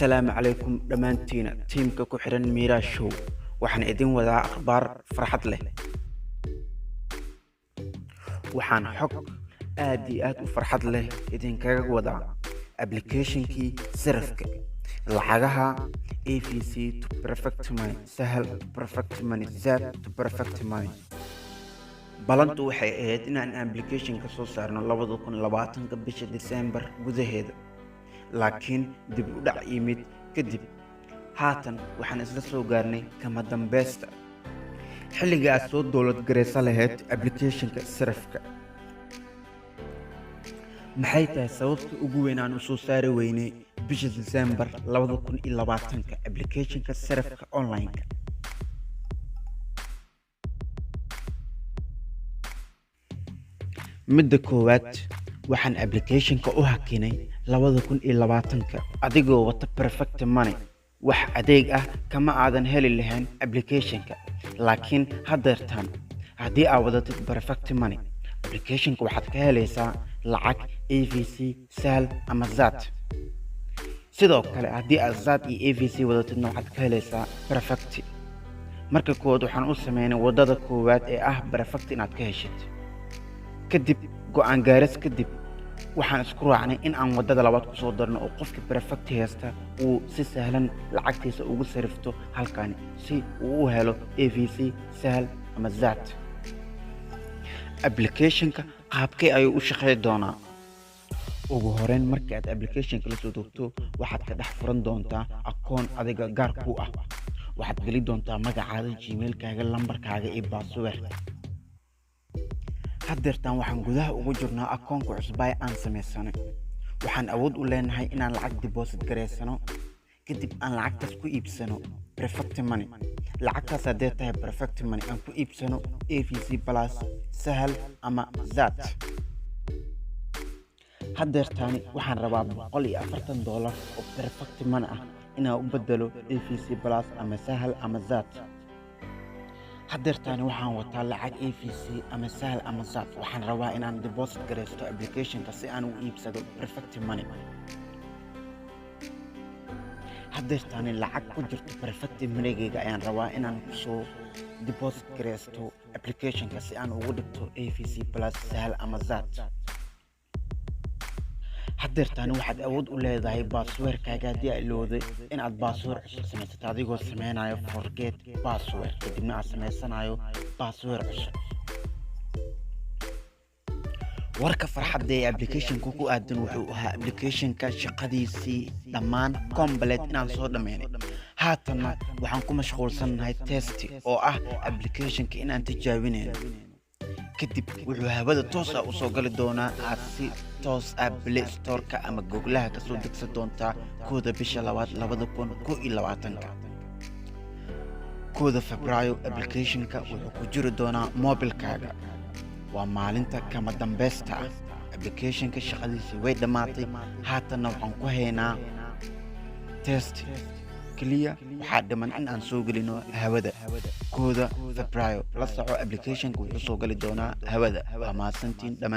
Assalaamu calaykum dhammaantiina tiimka ku xidhan Miiraa Show. Waxaan idin wadaa akhbaar farxad leh. Waxaan xog aad iyo aad u farxad leh idinkaga wadaa applicationkii sarafka lacagaha EVC to Perfect Money, Sahal to Perfect Money, Zaad to Perfect Money. Balantu waxay ahayd inaan application ka soo saarno 2020-ka bisha December gudaheeda, laakiin dib u dhac yimid kadib, haatan waxaan isla soo gaarnay kama dambeysta xilliga aad soo download garaysa lahayd applicationka sarafka. Maxay tahay sababta ugu weyn aan u soo saari weynay bisha December 2020-ka applicationka sarafka online-ka? Midda koowaad, waxaan applicationka u hakinay 2020-ka. Adigoo wata Perfect Money, wax adeeg ah kama aadan heli lahayn applicationka, laakiin haddeertaan haddii aad wadatid Perfect Money, applicationka waxaad ka helaysaa lacag EVC, Sahal ama Zaad. Sidoo kale, haddii aad Zaad iyo EVC wadatidna, waxaad ka helaysaa Perfect. Marka koowaad, waxaan u sameynay waddada koowaad ee ah Perfect inaad ka heshid. Kadib go'aan gaaris kadib, waxaan isku raacnay in aan waddada labaad kusoo darno oo qofka Perfect haysta uu si sahlan lacagtiisa ugu sarifto halkani si uu u helo EVC, Sahal ama Zaad. Applicationka qaabkee ayuu u shaqey doonaa? Ugu horeyn, marka aad applicationka la soo degto, waxaad ka dhex furan doontaa akoon adiga gaar ku ah. Waxaad geli doontaa magacaada, Gmailkaaga, lambarkaaga iyo password. Haddeertaan waxaan gudaha ugu jirnaa akoonka cusbaay aan samaysanay. Waxaan awood u leenahay inaan lacag deposit garaysano, kadib aan lacagtaas ku iibsano Perfect Money. Lacagtaas haddee tahay Perfect Money, aan ku iibsano EVC Plus, Sahal ama Zaad. Haddeertaani waxaan rabaa $140 oo Perfect Money ah inaan u bedelo EVC Plus ama Sahal ama Zaad. Haddeertaani waxaan wataa lacag EVC ama Sahal ama Zaad. Waxaan rabaa inaan deposit garaysto applicationka si aan u iibsado Perfect Money. Haddeertaani lacag ku jirto Perfect Moneygeyga ayaan rabaa inaan kusoo deposit garaysto applicationka si aan ugu dhigto EVC Plus, Sahal ama Zaad. Haddeertaani waxaad awood u leedahay passwordkaaga haddii aad ilowday inaad password cusub samaysato, adigoo sameynayo forget password, kadibna aad samaysanayo password cusub. Warka farxadda ee applicationka ku aadan wuxuu ahaa applicationka shaqadiisii dhammaan complete inaan soo dhammaynay. Haatanna waxaan ku mashquulsannahay test oo ah applicationka inaan tijaabinayno. Kadib wuxuu hawada toos ah usoo gali doonaa, aad si toos ah Play Storeka ama Googlaha kasoo degsan doontaa 1-da bisha labaad 2021-ka. 1-da Febraayo applicationka wuxuu ku jiri doonaa mobilkaaga. Waa maalinta kama dambeysta ah. Applicationka shaqadiisii way dhammaatay. Haatanna waxaan ku haynaa test keliya. Waxaa dhiman in aan soo gelino hawada 1-da Febraayo. La soco, applicationka wuxuu soo gali doonaa hawada. Waa mahadsantiin dhammaan.